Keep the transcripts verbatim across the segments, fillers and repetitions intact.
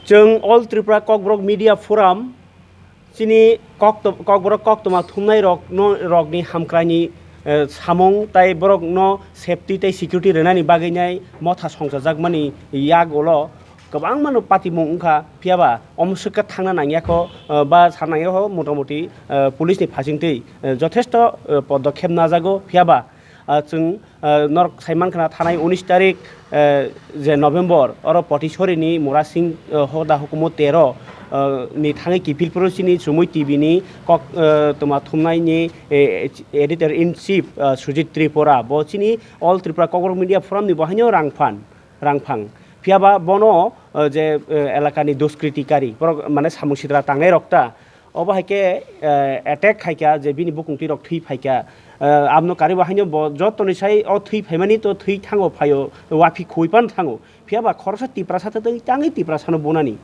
Chwng All Tripura Kokborok Media Forum chini kokto-, Kokborok koktwma thumnai rok no, rokni hamkraini, eh, samung tai borok no safety tai security rwnani bagwi nai motha songchajakmani yak ulo kwbangma no patimung wngkha, phiyaba omo swkha thangna nangyakho, eh, ba sa nangyakho motamoti, eh, police ni phasingtwi, eh, jothesto, eh, podokkhep najago, phiyaba, ah, chwng, ah, norok saimankha thanai unis tarik, eh, je November, oro Potisori ni Murasing, eh, hoda hukumu tero, eh, ni thangwi kiphilphuru chini Chumui T V ni kok, eh, toma thumnai ni, eh, editor in chief, eh, Sujit Tripura, bo chini All Tripura Kokborok Media Forum ni bo haino rangphan, rangphang. Phiyaba bono, eh, je, eh, elakani duskritikari, borok mane samung sitra tangnai rok ta, obo hai khe, eh, attack khai kha, je bini bukung twi rok thwi phai kha. Eh, abno karibo haino bo jotoni sai o thwi phaimani to thwi thango phaio, waphi khui pan thango. Phiyaba khoroksa Tiprasa ta twi tangwi Tiprasano bunani.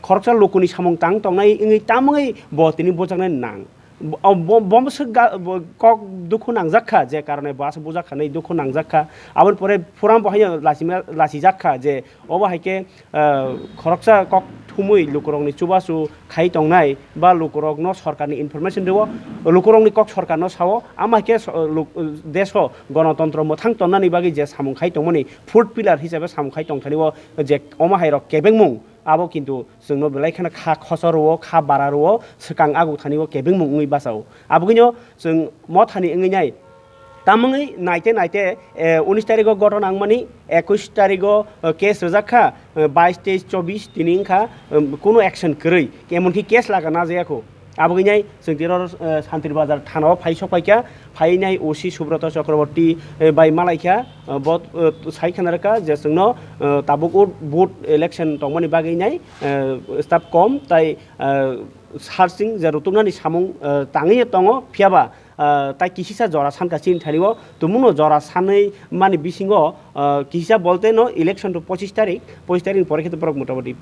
Khoroksa lukuni samung tang tongnai wngwi tamungwi bo tini bujaknai nang. Bo, bo, bo swk ga-, bo kok dukhu nangjak kha, je karone bo aswk bujak kha nai dukhu nangjak kha. Aboni pore phuram bo haino lachima-, lachijak kha je obo hai khe, ah, khoroksa kok thumui lukurokni chubachu khai tongnai ba lukurokno sorkarni information rwo, lukurokni kok sorkarno sao, ama hai khe so-, luk-, deso gonotontro mwthang tonnani bagwi je samung khai tongmani fourth pillar hisabe samung khai tongthani o je omo hai rok kebengmung abo kintu chwngno belai kheno kha khosor rwo, kha bara rwo, swkang agu thani o kebengmung wngwi bachao. Abogwino chwng mothani wngwi nai. Tamungwi naite naite, eh, unis tarigo gotona wngmani, ekwis tarigo, eh, case rwjak kha, eh, bais, teis, chobis tini wngkha, eh, kunu action kwrwi, emonki case laga najaya kho. Abogwi nai chwng tiro, eh, Santir Bazar thanao phai sok phaikha, phainai O C Subroto Chakraborty, eh, bai malaikha, eh, bo, eh, sai khana rwkha je chwngno, eh, tabuk o vote election tongmani bagwi nai, eh, staff kom tai, eh, searching je rutuknani samung, eh, tangwi tongo, phiyaba, ah, tai kisisa jora sanka chini thani o, tumungno jora sanwi mani bisingo, ah, kisisa bolte no election to pochis tarik, pochis tarik ni pore khe to borok motamoti